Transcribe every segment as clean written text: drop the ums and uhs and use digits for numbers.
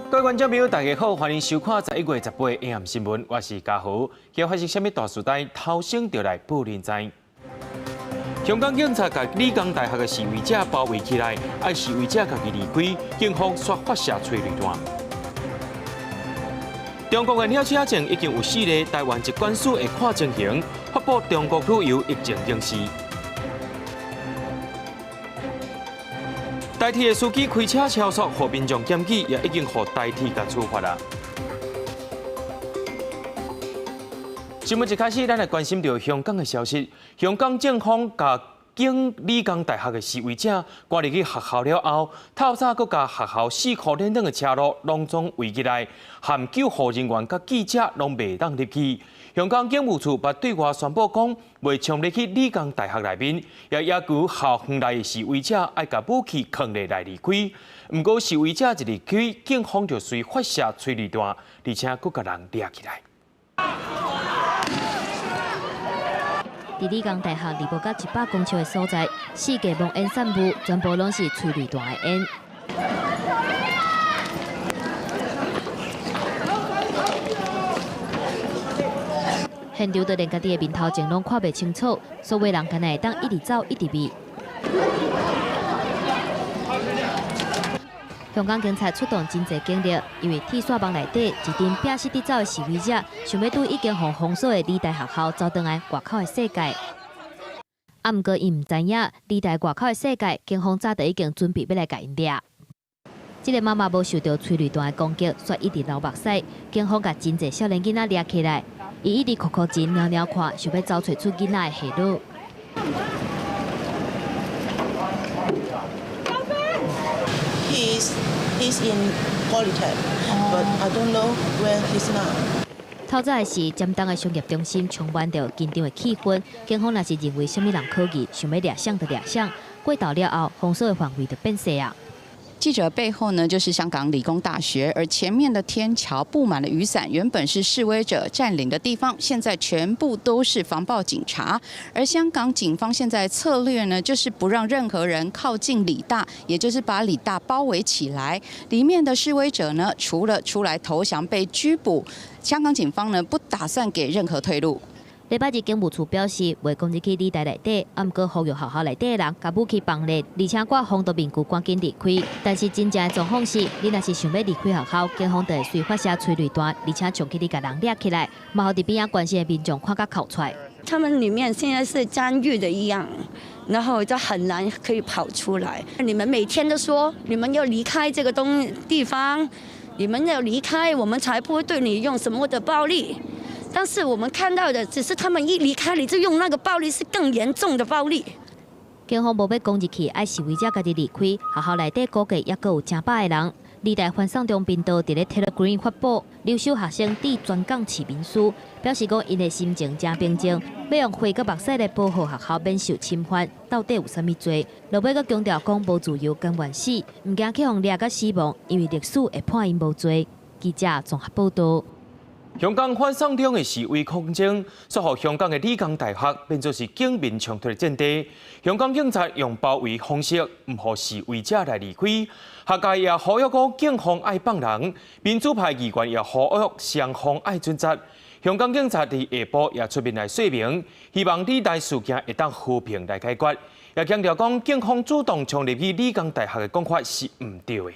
各位觀眾朋友，大家好，歡迎收看11月18的暗新聞，我是嘉豪。今發生啥物大事代，頭先就來報恁知。香港警察共理工大學的示威者包圍起來，愛示威者家己離開，警方煞發射催淚彈。中國的鳥鼠仔症已經有四例，台灣疾管署會看情形，發布中國旅遊疫情警示。台鐵的司機開車超速，予民眾檢舉，也已經予台鐵共處罰啦。新聞一開始，咱來關心著香港的消息。香港警方共警理工大學的示威者趕入去學校了後，透早閣共學校四箍連長的車路攏總圍起來，含救護人員佮記者攏袂當入去。香港警務處捌對外宣布講，袂衝入去理工大學內面，也要求校園內的示威者愛共武器囥佇來離開。毋過示威者一離開，警方就隨發射催淚彈，而且閣共人掠起來。佇理工大學離無到100公尺的所在，四界濃煙散布，全部攏是催淚彈的煙。現場就連家己的面頭前攏看袂清楚，所有人敢若會當一直走一直避。香港警察出動真濟警力，因為鐵線網內底一陣拼死佇走的示威者，想欲對已經予封鎖的理大學校走轉來外口的世界。啊，毋過𪜶毋知影，理大外口的世界，警方早就已經準備欲來共𪜶掠。這个媽媽無受著催淚彈的攻擊，煞一直流目屎。警方共真濟少年囡仔掠起來，伊一直哭哭神，蟯蟯看，想欲走揣出囡仔的下落。 He's in Polytech, but I don't know where he's now. 透早的是，尖東的商業中心充滿著緊張的氣氛。警方若是認為啥物人可疑，想欲掠誰就掠誰。過頭了後，封鎖的範圍就變細啊。記者背後呢，就是香港理工大學，而前面的天橋佈滿了雨傘，原本是示威者佔領的地方，現在全部都是防暴警察。而香港警方現在策略呢，就是不讓任何人靠近理大，也就是把理大包圍起來。裡面的示威者呢，除了出來投降被拘捕，香港警方呢不打算給任何退路。禮拜日，警務處表示，袂攻入去理大內底，啊，毋過呼籲學校內底的人共武器放咧，而且掛防毒面具趕緊離開。但是真正的狀況是，你若是想欲離開學校，警方就會隨發射催淚彈，而且衝去你共人掠起來，嘛予佇邊仔關心的民眾看甲哭出來。他們裡面現在是監獄的一樣，然後就很難可以跑出來。你們每天都說你們要離開這個東地方，你們要離開，我們才不會對你用什麼的暴力。但是我們看到的只是他們一離開，你就用那個暴力，是更嚴重的暴力。警方無欲攻入去，愛示威者家己離開。學校內底估計猶閣有成百个人。理大反送中頻道佇咧 Telegram 發布，留守學生致全港市民書，表示講𪜶的心情誠平靜，欲用血佮目屎來保護學校免受侵犯。到底有啥物罪？落尾閣強調講無自由甘願死，毋驚去予掠佮死亡，因為歷史會判𪜶無罪。記者綜合報道。香港反送中的示威抗爭，煞予香港的理工大學變做是警民衝突的戰地。香港警察用包圍方式，毋予示威者來離開。學界也呼籲講警方愛放人，民主派議員也呼籲雙方愛準則。香港警察佇下晡也出面來說明，希望理大事件會當和平來解決。也強調講警方主動衝入去理工大學的講法是毋對的。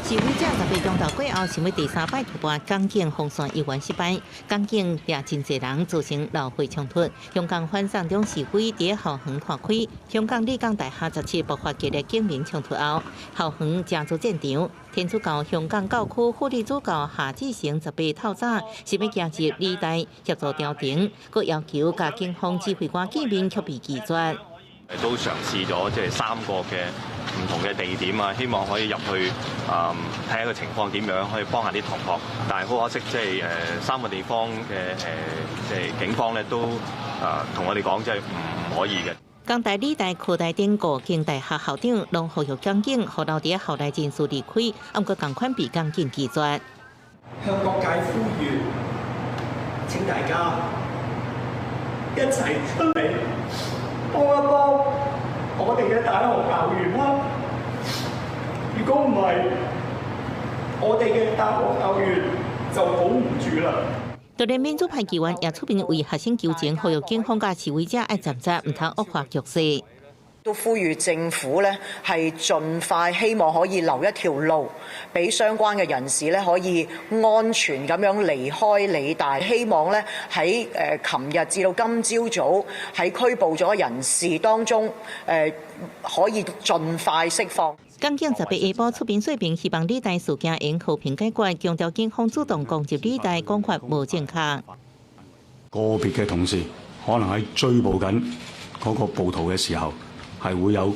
示威者18鐘頭過後，想欲第三擺突破港警封線猶原失敗，港警掠真濟人造成流血衝突。香港反送中示威佇校園拖開，香港理工大學17爆發激烈警民衝突後，校園成做戰場。天主教香港教區輔理主教夏志誠18透早是欲行入理大協助調停，閣要求共警方指揮官見面，卻被拒絕。都嘗試咗即係三個嘅唔同嘅地點啊，希望可以入去啊睇下個情況點樣，可以幫下啲同學。但係好可惜，即係三個地方嘅即係警方咧都啊同我哋講，即係唔可以嘅。港大、理大、科大等五間大學校長攏呼籲港警，予留佇校內人士離開，毋過仝款被港警拒絕。向各界呼籲，請大家一齊出嚟幫一幫我哋嘅大學校園啦！如果唔係，我哋嘅大學校園就保唔住啦。就連民主派議員也出面為學生求情，呼籲警方佮示威者愛暫時，毋通惡化局勢。都呼籲政府咧係盡快，希望可以留一條路俾相關嘅人士咧可以安全咁樣離開理大。希望咧喺琴日至到今朝早喺拘捕咗人士當中，可以盡快釋放。港警18下晡出面說明，希望理大事件用和平解決，強調警方主動攻入理大講法無正確。個別嘅同事可能喺追捕緊嗰個暴徒嘅時候，係會有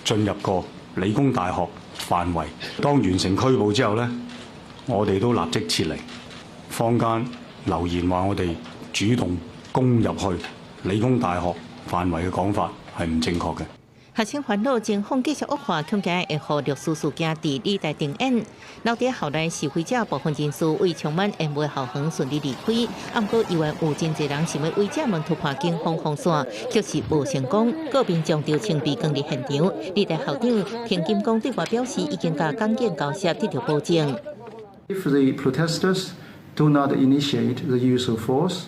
進入過理工大學範圍。當完成拘捕之後呢，我哋都立即撤離。坊間流言話我哋主動攻入去理工大學範圍嘅講法係唔正確嘅。學生煩惱情況繼續惡化，恐驚會予六四事件佇理大重演。留佇校內示威者部分人士為充滿煙霧校園順利離開，毋過猶原有真濟人想欲圍閘門突破警方防線，卻是無成功。個民眾就槍被關佇現場。理大校長田金剛對外表示，已經共港警交涉得到保證。 If the protesters do not initiate the use of force,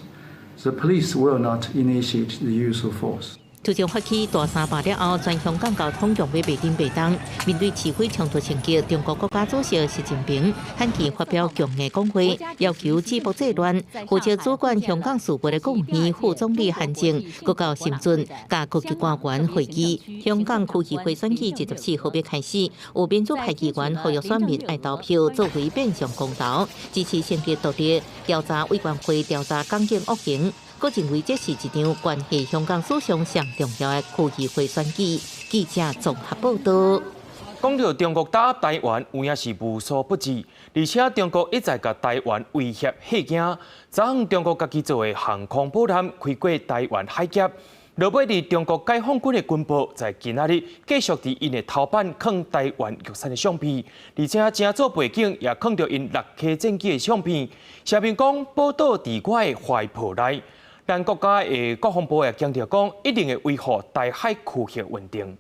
the police will not initiate the use of force. 自從發起大三罷了後，全香港交通用欲袂振袂動。面對示威衝突升級，中國國家主席習近平罕見發表強硬講話，要求止暴制亂。負責主管香港事務的國務院副總理韓正，閣到深圳佮各級官員會議。香港區議會選舉24號欲開始，有民主派議員呼籲選民愛投票作為變相公投，支持成立獨立調查委員會調查港警惡行。閣認為這是一場關係香港史上上重要的區議會選舉。記者綜合報道。講到中國打壓台灣，有影是無所不至，而且中國一再共台灣威脅嚇驚。昨昏中國家己做的航空母艦開過台灣海峽，落尾佇中國解放軍的軍報在今仔日繼續佇𪜶的頭版囥台灣玉山的相片，而且成組背景也囥著𪜶六溪戰機的相片，寫明講寶島佇我的懷抱內。咱國家的國防部也強調講，一定會維護台海區域穩定。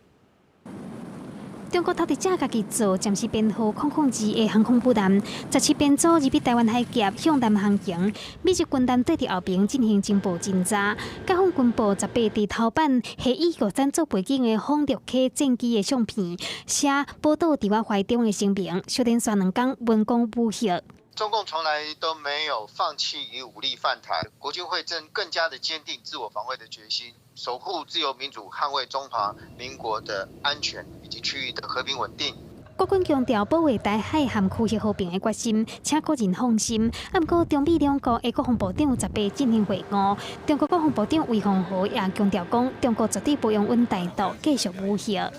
中國頭一隻家己做暫時編號002的航空母艦，17編組入去台灣海峽向南航行，美日軍艦對佇後爿進行情報偵查。解放軍報18佇頭版係以玉山做背景的轟六 K 戰機的相片，寫寶島佇我懷中的聲明，小連續兩工文攻武嚇。中共從來都沒有放棄以武力犯台，國軍會更加的堅定自我防衛的決心，守護自由民主，捍衛中華民國的安全以及區域的和平穩定。國軍強調保衛台海和區域和平的決心，請國人放心。毋過中美兩國的國防部長18進行會晤，中國國防部長韋鴻豪也強調講，中國絕對不容允台獨繼續武嚇。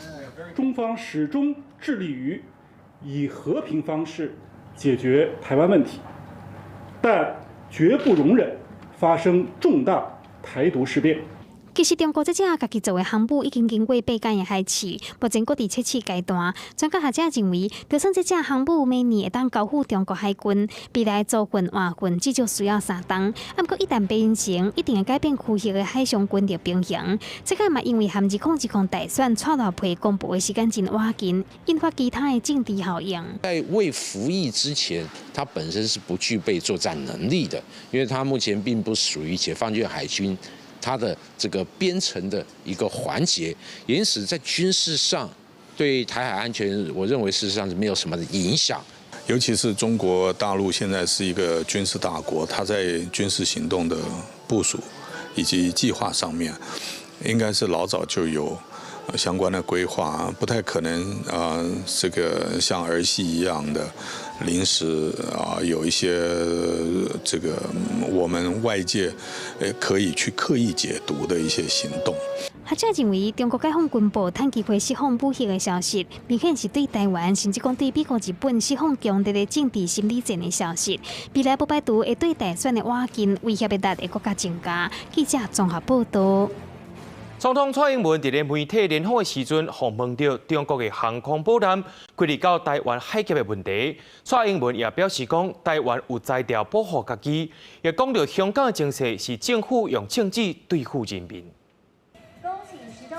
中方始終致力於以和平方式解決台灣問題，但絕不容忍發生重大台獨事變。其實中國這隻家己做的航母已經經過八間的海試，目前閣佇測試階段。專家學者認為，就算這隻航母明年會當交付中國海軍，未來租運換運至少需要3冬。毋過一旦完成，一定會改變區域的海上軍力平衡。這個嘛因為和2020大選蔡賴配公布的時間真倚近，引發其他的政治效應。在未服役之前，它本身是不具備作戰能力的，因為它目前並不屬於解放軍海軍。它的這個編成的一個環節，因此在軍事上對台海安全，我認為事實上是沒有什麼的影響。尤其是中國大陸現在是一個軍事大國，它在軍事行動的部署以及計劃上面，應該是老早就有相關的規劃，不太可能啊，這個像兒戲一樣的臨時啊，有一些這個我們外界可以去刻意解讀的一些行動。學者認為，中國解放軍報趁機會釋放武嚇的消息，明顯是對台灣，甚至講對美國、日本釋放強烈的政治心理戰的消息。未來不排除會對大選的倚近威脅的力會閣較增加。記者綜合報道。總統蔡英文佇咧媒體聯訪的時陣，予問著中國的航空母艦開入到台灣海峽的問題。蔡英文也表示講，台灣有才調保護家己，也講著香港的情勢是政府用政治對付人民。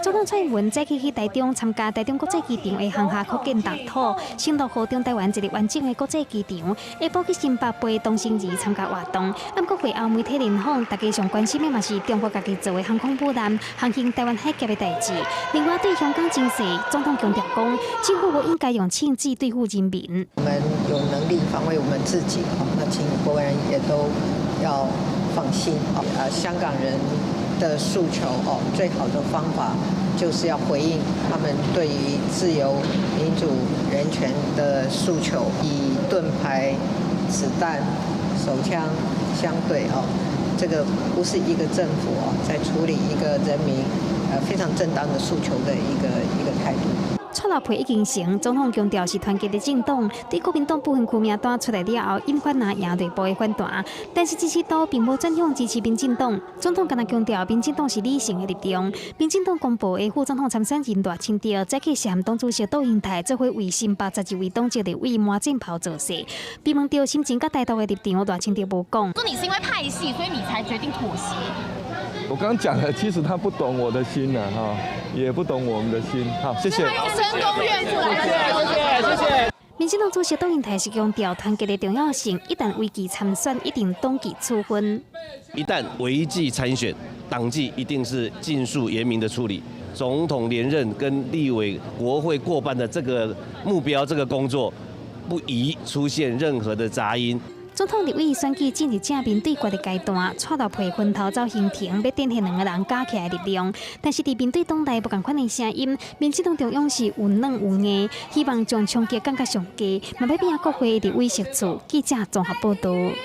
總統蔡英文早起去台中參加台中國際機場的航廈擴建動土，承諾予中台灣一個完整的國際機場。下晡去新北陪董成兒參加活動，毋過會後媒體聯訪，大家上關心的嘛是中國家己做的航空母艦航行台灣海峽的代誌。另外，對香港情勢，總統強調講，政府無應該用銃器對付人民。我們有能力防衛我們自己，那請國人也都要放心。香港人的訴求哦，最好的方法就是要回應他們對於自由、民主、人權的訴求，以盾牌、子彈、手槍相對哦，這個不是一個政府哦在處理一個人民非常正當的訴求的一個態度。蔡老皮已經成，總統強調是團結的政黨。對國民黨不分區名單出來了後，引發那贏內部的反彈。但是支持度並無轉向支持民進黨。總統敢若強調，民進黨是理性的立場。民進黨公布的副總統參選人賴清德，早起是和黨主席杜英台做伙為新北12位黨籍立委磨箭炮造勢。被問到心情佮台獨的立場，賴清德無講。說你是因為派系，所以你才決定妥協。我剛剛講了，其實他不懂我的心呐，哈，也不懂我們的心。好，謝謝。深宮怨婦，謝謝，謝謝。民進黨主席杜英台是強調團結的重要性，一旦違紀參選，一定黨紀處分。一旦違紀參選，黨紀一定是盡速嚴明的處理。總統連任跟立委國會過半的這個目標，這個工作不宜出現任何的雜音。總統立委選舉進入正面對決的階段，蔡老皮分頭走行程，欲展現兩个人加起來的力量。但是佇面對黨內無仝款的聲音，民進黨中央是有軟有硬，希望將衝擊降甲上低，嘛欲拼國會立委席次。記者綜合報導。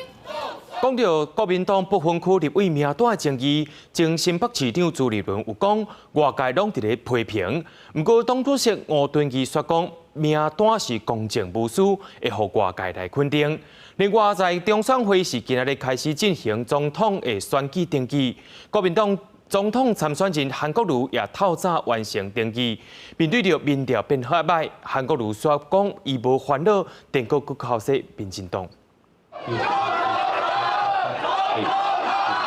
講到國民黨不分區立委名單的爭議，前新北市長朱立倫有講，外界攏佇咧批評。毋過黨主席吳敦義煞講，名單是公正無私，會予外界來肯定。另外，在中選會是今仔日開始進行總統的選舉登記，國民黨總統參選人韓國瑜也透早完成登記。面對著民調變化歹，韓國瑜煞講伊無煩惱，電閣閣口說民進黨。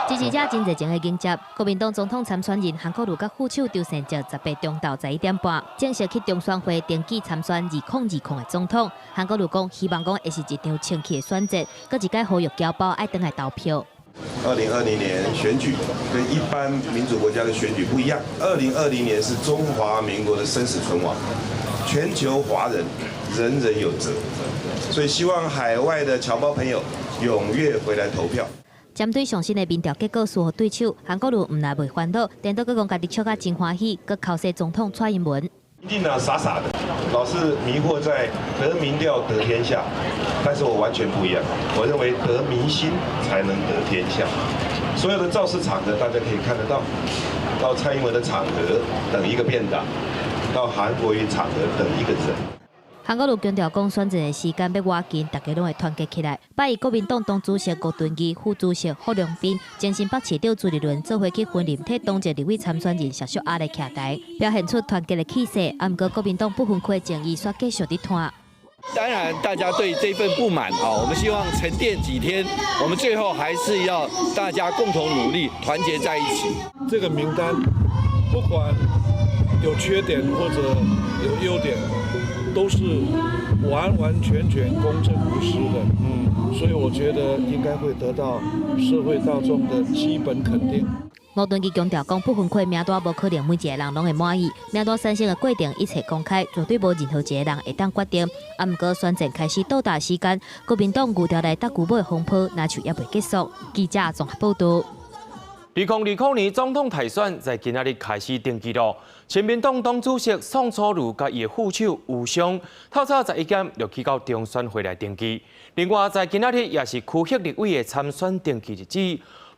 支持者真熱情的迎接國民黨總統參選人韓國瑜佮副手周善哲18中晝11點半正式去中選會登記參選2020的總統。韓國瑜講，希望講會是一場清氣的選戰，閣一擺呼籲僑胞愛轉來投票。2020年選舉跟一般民主國家的選舉不一樣，2020年是中華民國的生死存亡，全球華人人人有責，所以希望海外的僑胞朋友踴躍回來投票。針對上新的民調結果輸予對手，韓國瑜毋但袂煩惱，顛倒閣講家己笑甲真歡喜，閣剾洗總統蔡英文。民進黨傻傻的，老是迷惑在得民調得天下，但是我完全不一樣，我認為得民心才能得天下。所有的造勢場合，大家可以看得到，到蔡英文的場合等一個便當，到韓國瑜場合等一個人。韓國瑜強調講，選戰的時間欲偌近，大家攏會團結起來。拜一國民黨黨主席吳敦義、副主席郝龍斌、前新北市長朱立倫做伙去雲林替黨籍立委參選人謝淑阿來徛台，表現出團結的氣勢。啊，毋過國民黨不分區的爭議煞繼續佇拖。當然，大家對這份不滿啊，我們希望沉澱幾天，我們最後還是要大家共同努力，團結在一起。這個名單不管有缺點或者有優點，都是完完全全公正無私的，所以我覺得應該會得到社會大眾的基本肯定。吳敦義強調講，不分區名單無可能每一個人攏會滿意，名單產生的過程一切公開，絕對無任何一個人會當決定。啊，毋過選戰開始到達時間，國民黨牛調來搭牛尾風波，若像猶未結束。記者綜合報導。2020年總統大選在今仔日開始登記咯。親民黨黨主席宋楚瑜佮伊的副手吳崢，透早11點就去到中選會來登記。另外，在今仔日也是區域立委的參選登記日子，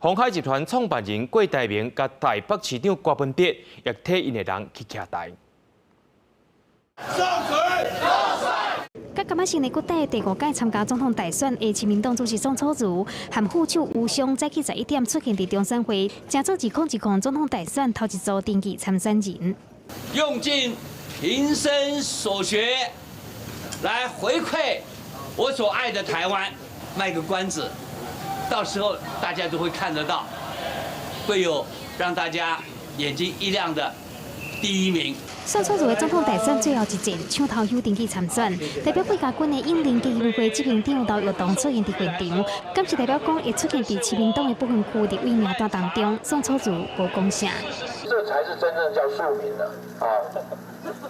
鴻海集團創辦人郭台銘佮台北市長柯文哲也替𪜶的人去徛台。上水，上水。佮感覺成立骨底第五屆參加總統大選的親民黨主席宋楚瑜和副手吳崢早起11點出現佇中選會，成做2020總統大選頭一組登記參選人。用盡平生所學來回饋我所愛的台灣，賣個關子，到時候大家都會看得到，會有讓大家眼睛一亮的第一名。宋楚瑜的總統大選最後一戰，搶頭香登記參選，代表郭家軍的永齡基金會執行長劉玉堂出現佇現場，敢是代表講會出現佇親民黨的不分區立委名單當中，宋楚瑜無講啥。這才是真正叫庶民了啊！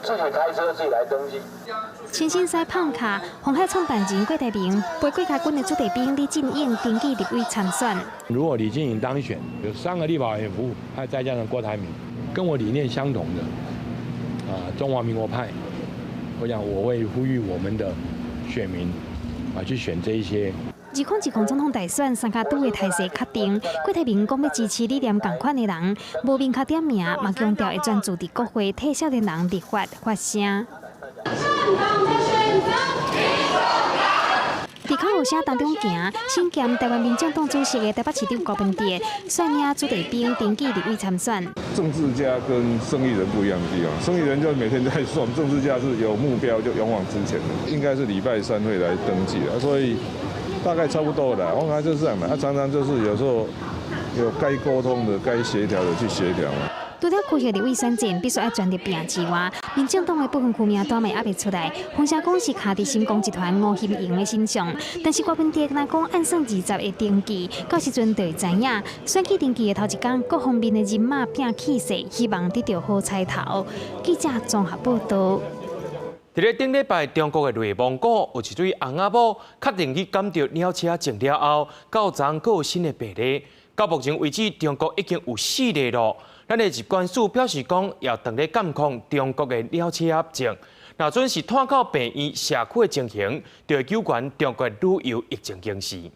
自己開車自己來登記。清新西胖卡，鴻海創辦人郭台銘陪郭家軍的子弟兵李進勇登記立委參選。如果李進勇當選，有三個立法委員服務，還再加上郭台銘，跟我理念相同的啊，中華民國派，我想我會呼籲我們的選民啊去選這一些。2020總統大選三跤拄的態勢確定，郭台銘講欲支持理念仝款的人，無明確點名，嘛強調會專注佇國會替少年人立法發聲。佇口號聲當中行，身兼臺灣民眾黨主席的臺北市長柯文哲率領子弟兵登記立委參選。政治家跟生意人不一樣的地方，生意人就每天在算，政治家是有目標就勇往直前的。應該是禮拜三會來登記的，所以大概差不多了。我看就是這樣的，他常常就是有時候有該溝通的、該協調的去協調。除了區域立委選戰必須愛全力拼之外，民進黨的不分區名單嘛猶未出來，風聲講是卡佇新光集團吳欣盈的身上，但是郭文哲若講按算20會登記，到時陣就會知影。選舉登記的頭一工，各方面的人馬拼氣勢，希望得著好彩頭。記者綜合報導。佇咧頂禮拜，中國的內蒙古有一對翁仔某確定去感著鳥鼠仔症了後，到昨閣有新的病例。到目前為止，中國已經有四例囉。咱的疾管署表示講，也正咧監控中國的鳥鼠仔症。若準是拖到病院社區的情形，就會救援中國旅遊疫情警示。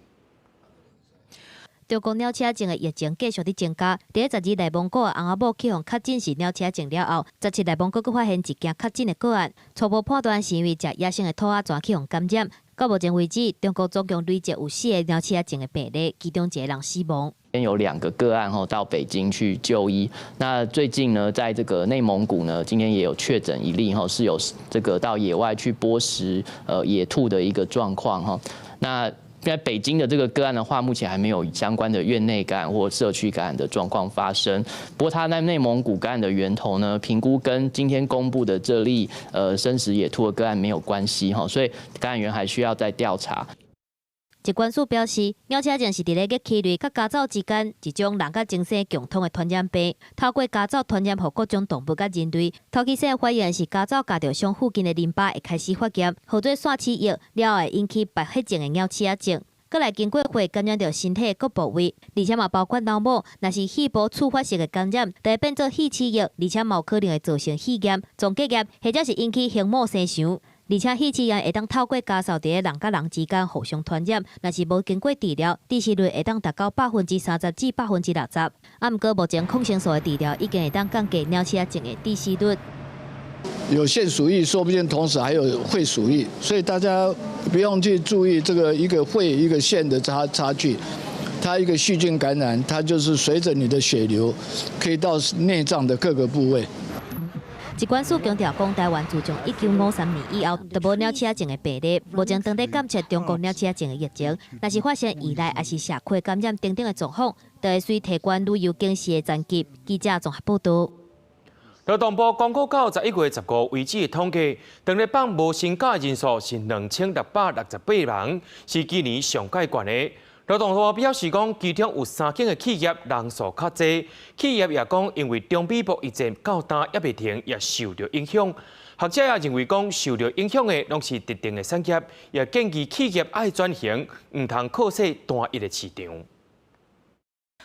中國鳥鼠仔症的疫情繼續佇增加。佇咧12內蒙古的翁仔某去予確診是鳥鼠仔症了後，17內蒙古閣發現一件確診的個案，初步判斷是因為食野生的兔仔蛇去予感染。到目前為止，中國總共累計有四個鳥鼠仔症的病例，其中一個人死亡。有2個個案後到北京去就醫。那最近呢，在這個內蒙古呢，今天也有確診一例，是有這個到野外去剝食野兔的一個狀況哈。那在北京的這個個案的話，目前還沒有相關的院內感染或社區感染的狀況發生。不過，他在內蒙古感染的源頭呢，評估跟今天公布的這例生食野兔的個案沒有關係哈，所以感染源還需要再調查。疾管署表示，鳥鼠仔症是佇咧齧齒類佮家走之間一種人佮精牲共通的傳染病，透過家走傳染予各種動物佮人類。頭起先發現是家走咬著傷附近的淋巴會開始發炎，號做線齒液，了後會引起敗血症的鳥鼠仔症。閣來經過血感染著身體各部位，而且嘛包括腦膜，若是肺部觸發性的感染，就會變做肺鼠疫，而且嘛有可能會造成肺炎、縱隔炎，或者是引起胸膜生長。而且肺鼠疫會當透過家獸佇咧人佮人之間互相傳染，若是無經過治療，致死率會當達到30%至60%。啊，毋過目前抗生素的治療已經會當降低鳥鼠仔症的致死率。有腺鼠疫，說不定同時還有肺鼠疫，所以大家不用去注意這個一個肺一個腺的差距。它一個細菌感染，它就是隨着你的血流，可以到內臟的各個部位。疾管署強調講，臺灣自從1953年以後，就無鳥鼠仔症的病例。目前正佇監測中國鳥鼠仔症的疫情，若是發現院內抑是社區感染等等的狀況，就會隨提懸旅遊警示的層級。記者綜合報導。勞動部公告到11月15為止的統計，當日放無薪假人數是2668人，是今年上蓋懸的。勞動部表示講，其中有三間的企業人數較濟，企業也講，因為中美貿易戰到今猶未停，也受著影響。學者也認為講，受著影響的攏是特定的產業，也建議企業愛轉型，毋通靠勢單一的市場。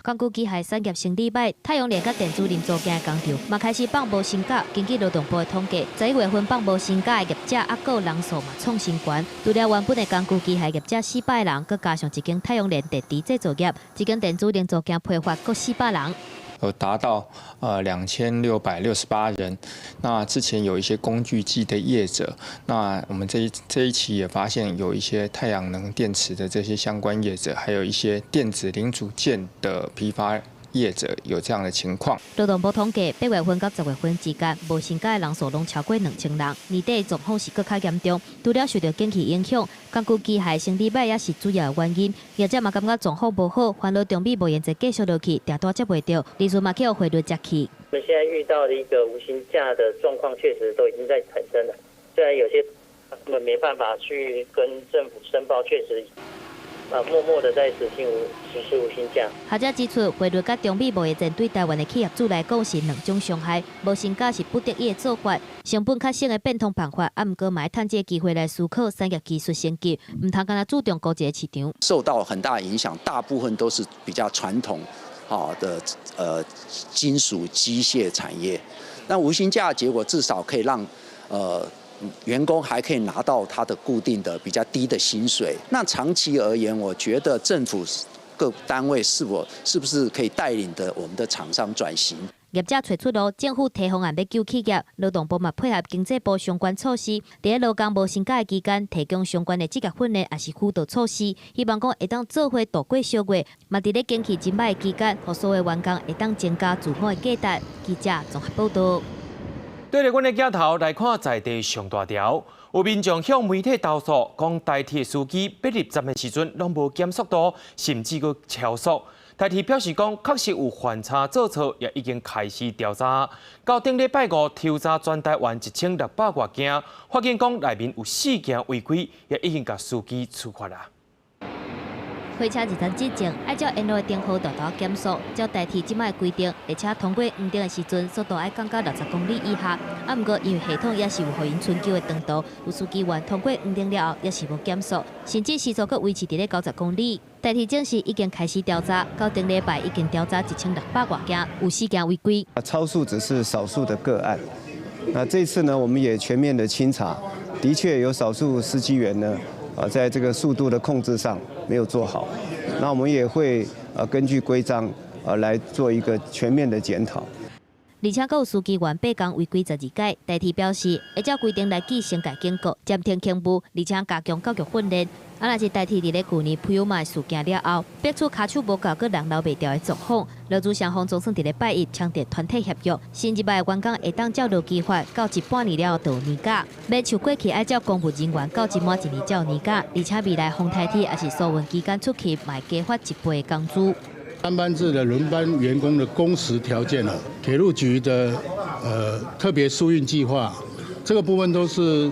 工具機械產業生理䆀，太陽能佮電子零組件的工廠嘛開始放無薪假。根據勞動部的統計，11月份放無薪假的業者猶閣人數嘛創新懸。除了原本的工具機械業者400人，閣加上一間太陽能電池製造業，一間電子零組件批發閣400人。有達到2668人。那之前有一些工具機的業者，那我們這一期也發現有一些太陽能電池的這些相關業者，還有一些電子零組件的批發業者有這樣的情況。勞動部統計，8月份到10月份之間，無薪假的人數攏超過2000人，年底狀況是閣較嚴重。除了受著景氣影響，工具機械生理䆀也是主要的原因。業者嘛感覺狀況無好，煩惱中美貿易戰繼續落去，訂單接袂著，利潤嘛去予匯率食去。我們現在遇到的一個無薪假的狀況，確實都已經在產生了。雖然有些他們沒辦法去跟政府申報，確實啊，默默的在實施無薪假。學者指出，匯率佮中美貿易戰對台灣的企業主來講是兩種傷害。無薪假是不得已的做法，成本較省的變通辦法，啊，毋過嘛愛趁這個機會來思考產業技術升級，毋通干焦注重孤一个市場。受到很大影響，大部分都是比較傳統的金屬機械產業。那無薪假結果至少可以讓員工還可以拿到他的固定的比較低的薪水。那長期而言，我覺得政府各單位是不是可以帶領的我們的廠商轉型？業者揣出路，政府提方案欲救企業，勞動部嘛配合經濟部相關措施，佇咧勞工無薪假的期間，提供相關的職業訓練，抑是輔導措施，希望講會當做伙度過小月，嘛佇咧景氣真䆀的期間，予所有員工會當增加自我的價值。記者綜合報道。對著阮的鏡頭來看，在地上大條，有民眾向媒體投訴，講台鐵司機欲入站的時陣，攏無減速度，甚至閣超速。台鐵表示講，確實有犯差做錯，也已經開始調查。到頂禮拜五抽查全台灣1600外件，發現講內面有四件違規，也已經共司機處罰啦。火車入站之前，愛照沿路的燈號大大減速。照台鐵這擺的規定，列車通過黃燈的時陣，速度愛降到60公里以下。啊，毋過因為系統猶是有予𪜶伸舊的長度，有司機員通過黃燈了後，猶是無減速，甚至時速閣維持佇咧90公里。台鐵證實已經開始調查，到頂禮拜已經調查1600外件，有四件違規。超速只是少數的個案。那這次呢，我們也全面的清查，的確有少數司機員呢，在這個速度的控制上沒有做好。那我們也會根據規章來做一個全面的檢討。而且，閣有司機員8工違規12改，台鐵表示會照規定來記懲戒警告，暫停勤務，而且加強教育訓練。啊，若是台鐵佇咧舊年普悠瑪事件了後，逼出跤手無夠，閣人留袂牢的狀況。勞資雙方總算佇咧拜一簽訂團體協約，新入來的員工會當照勞基法到一半年了後就有年假，免像過去愛照公務人員到這滿一年才有年假，而且未來訪台鐵抑是疏運期間出勤，嘛會加發一倍的工資。三班制的輪班員工的工時條件呢？鐵路局的特別疏運計劃，這個部分都是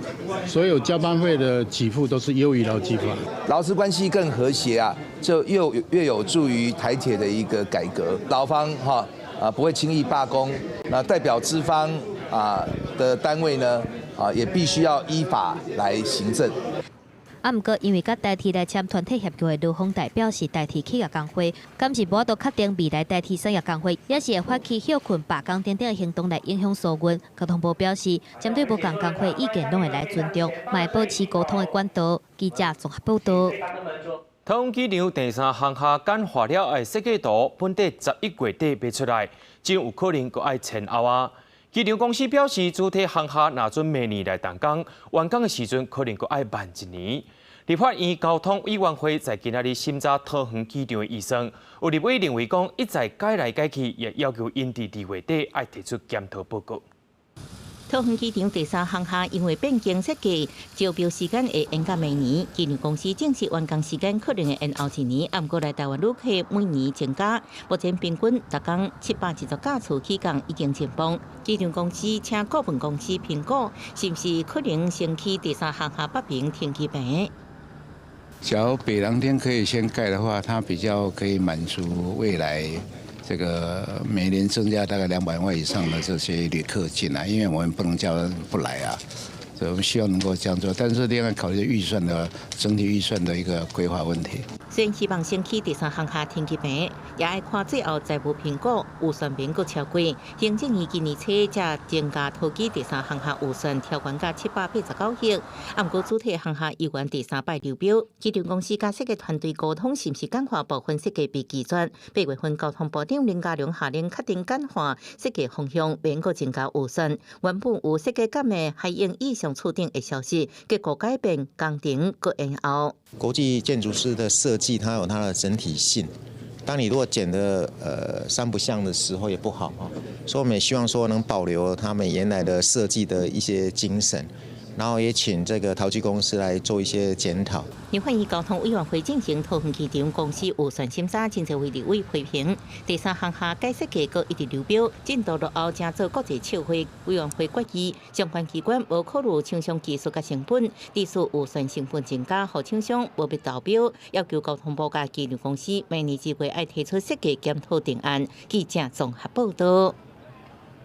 所有加班費的給付都是優於勞基法。勞資關係更和諧啊，就又越有助於台鐵的一個改革。勞方哈啊不會輕易罷工，那代表資方啊的單位呢啊也必須要依法來行政。啊，毋過因為佮台鐵來簽團體協約的勞方代表是台鐵企業工會，敢是無法度確定未來台鐵產業工會猶是會發起歇睏、罷工等等的行動來影響疏運。交通部表示，針對無仝工會意見，攏會來尊重，嘛會保持溝通的管道。記者綜合報道。桃園機場第三航廈簡化了的設計圖，本底11月底欲出來，真有可能閣愛延後啊！機場公司表示，主體航廈若準明年來動工，完工的時陣可能閣愛慢一年。立法院交通委員會在今仔日審查桃園機場的預算，有立委認為講一再改來改去，也要求𪜶佇2月底愛提出檢討報告。桃園機場第三航廈因為變更設計，招標時間會延到明年。機場公司正式完工時間可能會延後一年。毋過來台灣旅客每年增加，目前平均逐工710架次起降已經真棒。機場公司請顧問公司評估，是毋是可能先起第三航廈北爿停機坪。假如北良天可以先蓋的話，它比較可以滿足未來這個每年增加大概200萬以上的這些旅客進來，因為我們不能叫人不來啊，所以我們希望能夠這樣做。但是另外考慮預算的整體預算的一個規劃問題。雖然希望先起第三航廈停機坪，也愛看最後財務評估預算免閣超過。行政院今年初才增加桃機第三航廈預算調懸到789億，毋過主體航廈猶原第三擺流標。機場公司佮設計團隊溝通，是毋是簡化部分設計被拒絕？8月份交通部長林佳龍下令確定簡化設計方向，免閣增加預算。原本有設計感的海湧意象厝頂的消息，結果改變工程閣延後。國際建築師的設計，它有它的整體性。當你如果剪的三不像的時候也不好啊，所以我們也希望說能保留他們原來的設計的一些精神。然後也請這個桃機公司來做一些檢討。立法院交通委員會進行桃園機場公司預算審查，真濟位立委批評第三航廈改設計閣一直流標，進度落後，成做國際笑話。委員會決議，相關機關無考慮廠商技術佮成本，致使預算成本增加，予廠商無必投標，要求交通部佮機場公司明年2月愛提出設計檢討定案。記者綜合報道。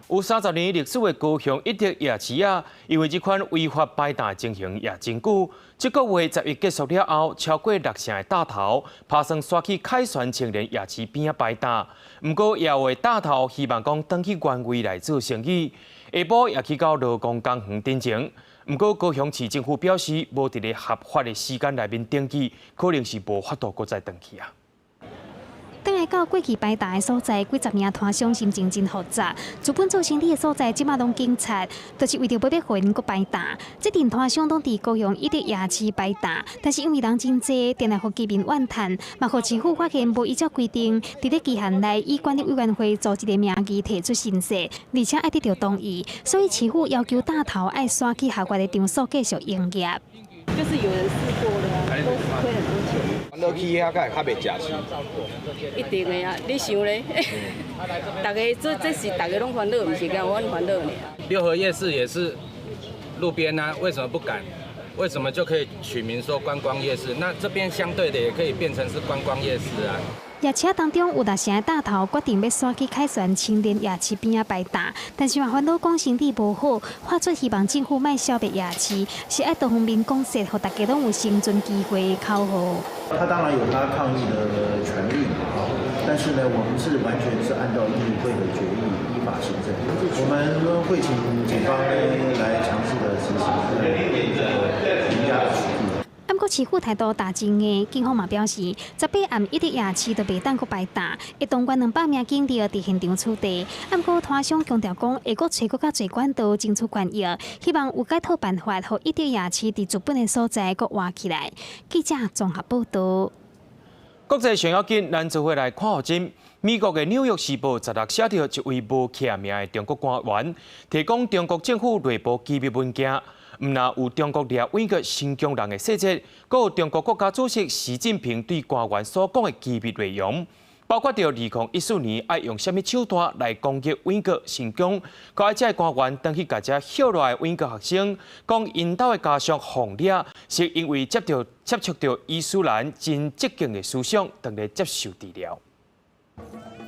有30年歷史的高雄一德夜市啊，因為這款違法擺檔情形也真久。這個月11結束了後，超過六成的檔頭拍算徙去凱旋青年夜市邊仔擺檔。毋過也有的檔頭希望講轉去原位來做生意，下晡也去到勞工公園陳情。毋過高雄市政府表示，無佇咧合法的時間內面登記，可能是無法度閣再轉去啊。轉來到過去擺檔的所在，幾十名攤商心情真複雜。資本做生意的所在，這馬攏警察，就是為著欲予𪜶閣擺檔。這陣攤商攏佇高雄一德夜市擺檔，但是因為人真濟，定定予居民怨嘆，嘛予市府發現無依照規定，佇咧期限內以管理委員會組織的名義提出申請，而且愛得著同意，所以市府要求檔頭愛徙去下月的場所繼續營業。就是有人試過了，都是虧很多錢。落去遐較會較袂食市。一定的啊，你想咧？大家這是大家攏煩惱，毋是干阮煩惱爾。六合夜市也是路邊啊，為什麼不敢？為什麼就可以取名說觀光夜市？那這邊相對的也可以變成是觀光夜市啊。夜市當中有六成的檔頭決定欲徙去凱旋青年夜市邊仔擺檔，但是嘛煩惱講生意無好，發出希望政府莫消滅夜市，是愛多方面講說，予大家攏有生存機會的口號。他當然有他抗議的權利啊，但是呢，我們是完全是按照議會的決議依法行政，我們會請警方呢來強制的執行這個嚴加的取締。毋過市府態度大真硬，警方嘛表示，18暗一德夜市就袂當閣擺檔，會動員200名警力佇現場取締。毋過攤商強調講，會閣揣閣較濟管道爭取權益，希望有解套辦法，予一德夜市佇資本的所在閣活起來。記者綜合報道。國際上要緊，咱做伙來看予真。美國的紐約時報16寫著一位無記名的中國官員，提供中國政府內部機密文件。毋但有中國掠維吾新疆人的細節，閣有中國國家主席習近平對官員所講的機密內容，包括著2014年愛用啥物手段來攻擊維吾新疆，閣愛這個官員轉去共這歇落來維吾學生講，𪜶兜的家屬予掠，是因為接觸著伊斯蘭真激進的思想，當咧接受治療。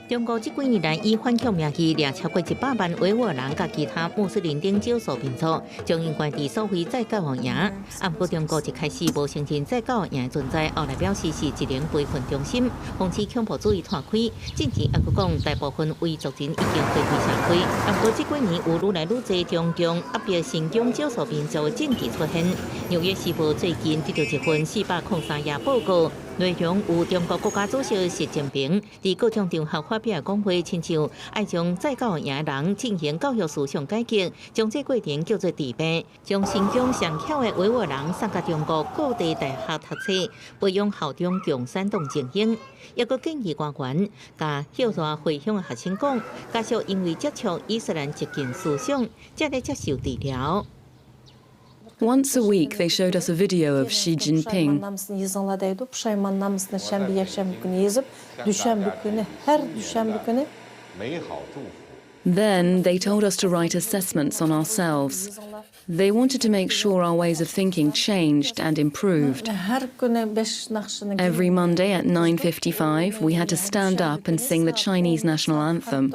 中國這幾年來以反恐名義掠超過100萬維吾爾人佮其他穆斯林等少數民族，將𪜶關佇所謂再教育營。啊，毋過中國一開始無承認再教育營的存在，後來表示是一個培訓中心，防止恐怖主義湠開。進前猶閣講，大部分維族人已經回歸社會。啊，毋過這幾年有愈來愈濟中共壓迫新疆少數民族的證據出現。紐約時報最近得著一份403頁報告。內容有中國國家主席習近平佇各種場合發表的講話，親像愛將再教育營的人進行教育思想改革，將這過程叫做治病，將新疆上巧的維吾爾人送到中國各地大學讀冊，培養效忠共產黨精英。猶閣建議官員共歇熱回鄉的學生講，家屬因為接觸伊斯蘭激進思想，才咧接受治療。 Once a week, they showed us a video of Xi Jinping. Namısını şənbə, əkşənbə günü ezib, düşənbə günü, hər düşənbə günü Then they told us to write assessments on ourselves. They wanted to make sure our ways of thinking changed and improved. Hər günü beş naxışını Every Monday at 9:55, we had to stand up and sing the Chinese national anthem.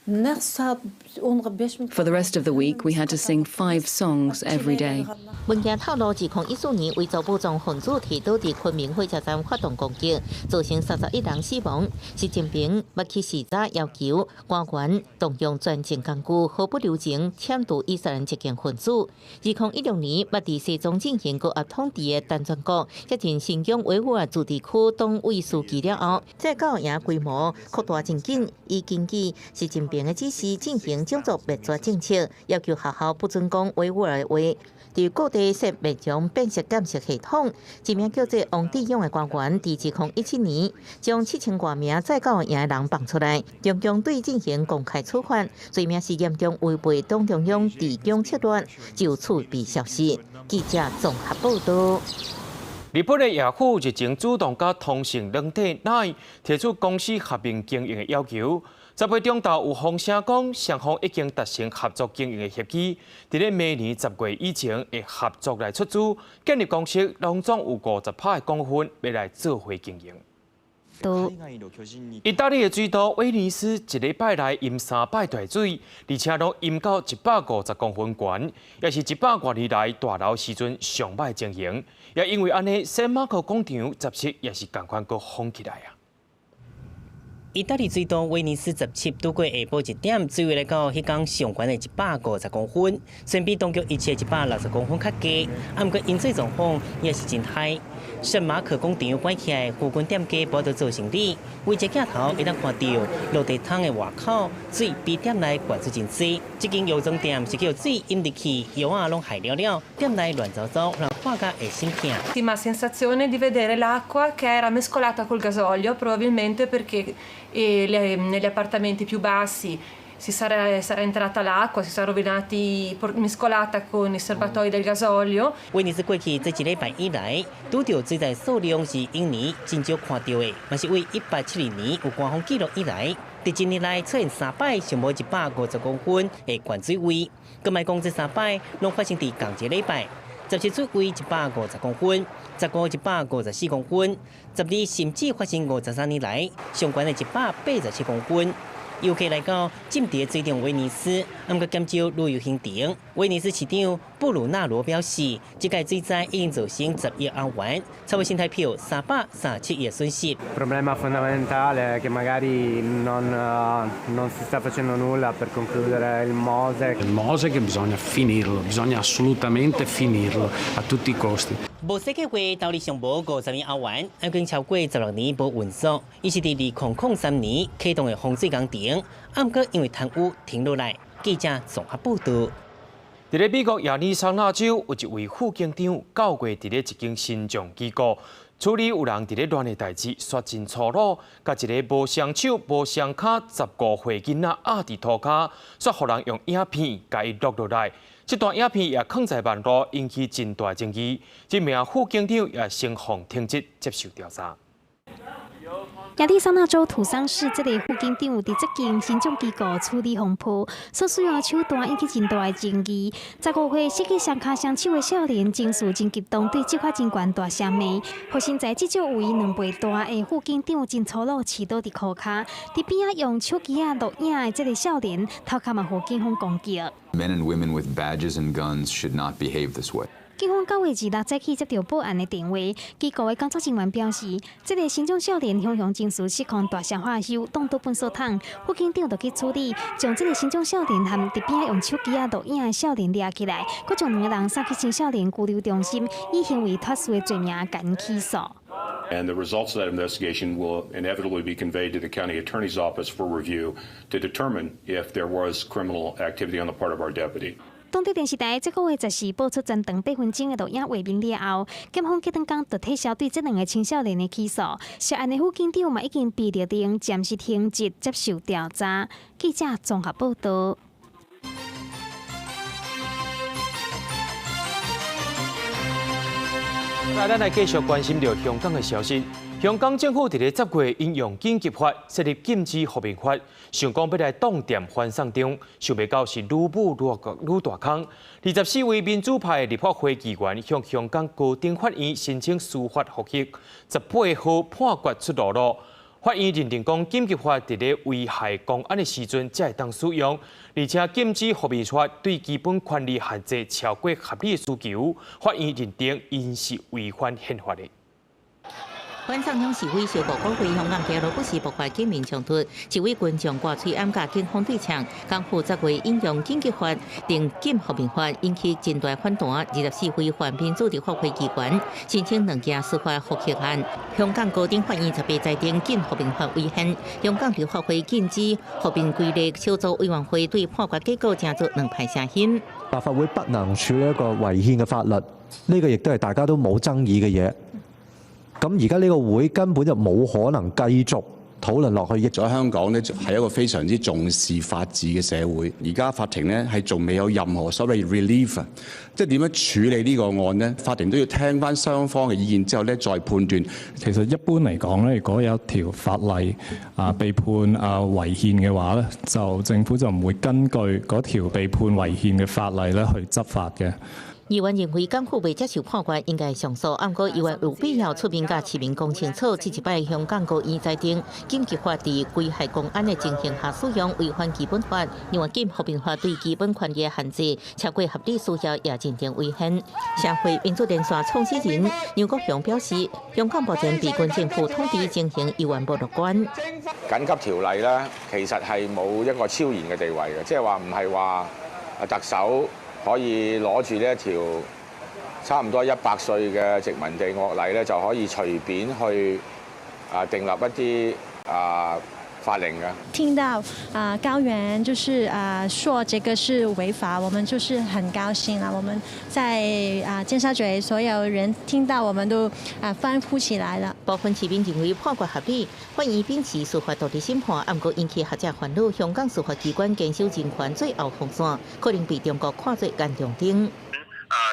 Naq saat 10-ğa 5 minut For the rest of the week, we had to sing five songs every day. 文件透露，2014年維族武裝分子提刀佇昆明火車站發動攻擊，造成31人死亡。習近平捌去視察，要求官員動用專政工具，毫不留情殲除伊斯蘭激進分子。2016年，捌佇西藏進行高壓統治的陳全國接任新疆維吾爾自治區黨委書記了後，再教育營規模擴大真緊。伊根據習近平。平的指示進行種族滅絕政策，要求學校不准講維吾爾話，佇各地設面容辨識監視系統。一名叫做王志勇的官員，佇2017年將7000外名載到營的人放出來，中共對進行公開處罰，罪名是嚴重違背黨中央治港策略，就此被消失。記者綜合報道。日本的雅虎日前主動佮通訊軟體 LINE 提出公私合併經營的要求。10號中晝有風聲講，雙方已經達成合作經營的協議，佇咧明年10月以前會合作來出資建立公司，攏總有50%的股份欲來做伙經營。意大利的水都威尼斯一禮拜內淹三擺大水，而且攏淹到150公分懸，也是100外年來大澇時陣上䆀情形。也因為按呢，聖馬可廣場17也是仝款閣封起來啊。意大利水都威尼斯17拄過下晡1點，水位來到彼工上懸的150公分，雖然比當局預測160公分較低，啊，毋過淹水狀況也是真害。聖馬可廣場關起來，附近店家無得做生理，圍一鏡頭會當看著落地窗的外口，水比店內懸出真濟。這間藥妝店是叫水淹入去，藥仔攏害了了，店內亂糟糟，人看甲會心疼。 Sensazione di vedere l'acqua che era mescolata col gasolio, probabilmente perché negli appartamenti più bassi si sarà entrata l'acqua, si sarà rovinati, mescolata con i serbatoi del gasolio。威尼斯過去這一禮拜以來，拄著水災數量是往年真少看著的，嘛是為1872年有官方記錄以來，佇一年內出現三擺上無150公分的懸水位。閣莫講這三擺攏發生佇仝一禮拜。17水位150公分，15 154公分，12甚至發生53年來上懸的187公分。遊客來到浸佇水中威尼斯，毋過減少旅遊行程。威尼斯市長布魯納羅表示，這屆水災已經造成10億歐元，差不多新台幣337億損失。 Problema fondamentale è che magari non si sta facendo nulla per concludere il Mosec. Il Mosec bisogna finirlo, bisogna assolutamente finirlo a tutti i costi. 摩西計劃投入上無50億歐元，已經超過16年無運作。伊是佇2003年啟動的防水工程，毋過因為貪污停落來。記者綜合報導。佇咧美國亞利桑那州有一位副警長，9月佇咧一間身障機構處理有人佇咧亂的代誌，煞真粗魯，共一个無雙手無雙跤15歲囡仔壓佇塗跤，煞予人用影片共伊錄落來。這段影片也囥在網路，引起真大爭議。這名副警長也先予停職接受調查。亞利桑那州土桑市這个副警長佇這間身障機構處理風波，所使用的手段引起真大的爭議。15歲失去雙跤雙手的少年情緒真激動，對執法人員大聲罵，予身材至少有伊2倍大的副警長真粗魯，持刀佇塗跤，佇邊仔用手機仔錄影的這个少年，頭殼嘛予警方攻擊。 Men and women with badges and guns should not behave this way. 警方9月26早起接著報案的電話，機構的工作人員表示，這个身障少年雄雄情緒失控，大聲發岫，擋倒垃圾桶，副警長就去處理，將這个身障少年和佇邊仔用手機仔錄影的少年掠起來，閣將兩个人送去青少年拘留中心，以行為脫序的罪名共起訴。 And the results of that investigation will inevitably be conveyed to the county attorney's office for review to determine if there was criminal activity on the part of our deputy. 當地電視台這個月14播出全長8分鐘的錄影畫面了後，檢方隔頓工就撤銷對這兩个青少年的起訴。涉案的副警長嘛已經被勒令暫時停職接受調查。記者綜合報導。來，咱來繼續關心著香港的消息。香港政府佇咧10月引用緊急法設立禁止復命法，想講欲來擋掂反送中，想袂到是愈舞愈大空。24位民主派立法會議員向香港高等法院申請司法覆核，18號判決出爐囉。法院認定講緊急法佇咧危害公安的時陣才會當使用，而且禁止復命法對基本權利限制超過合理的需求，法院認定𪜶是違反憲法的。反送中示威燒五個月，香港街路不時爆發警民衝突，示威群眾掛喙罨佮警方對嗆，港府10月引用緊急法定禁和平法，引起真大反彈。24位泛民主立法會議員申請兩件司法覆核案。香港高等法院18裁定禁和平法違憲，香港立法會禁止和平規例小組委員會對判決結果成做兩派聲音。立法會不能處理一個違憲嘅法律，呢個亦都係大家都冇爭議嘅嘢。咁而家呢個會根本就冇可能繼續討論落去。益咗香港呢，係一個非常之重視法治嘅社會。而家法庭呢，係仲未有任何所謂 relief，即係點樣處理呢個案呢？法庭都要聽翻雙方嘅意見之後呢，再判斷。其實一般嚟講咧，如果有一條法例啊被判啊違憲嘅話咧，就政府就唔會根據嗰條被判違憲嘅法例咧去執法嘅。議員認為港府袂接受判決，應該上訴。毋過議員有必要出面佮市民講清楚。這一擺香港高院裁定緊急法佇危害公安的情形下使用，違反基本法。另外，禁和平法對基本權利的限制，超過合理需要也認定違憲。社會民主連線創始人楊國雄表示，香港目前被軍政府統治情形猶原無樂觀。緊急條例咧，其實係冇一個超然嘅地位嘅，即係話唔係話特首可以攞住呢一條差唔多100歲嘅殖民地惡例咧，就可以隨便去訂立一啲法令嘅。聽到高院就是說這個是違法，我們就是很高興啦。我們在尖沙咀所有人聽到，我們都歡呼起來了。部分市民認為判決合理，法院秉持司法獨立審判，毋過引起學者煩惱。香港司法機關堅守人權最後防線，可能被中國看做眼中釘。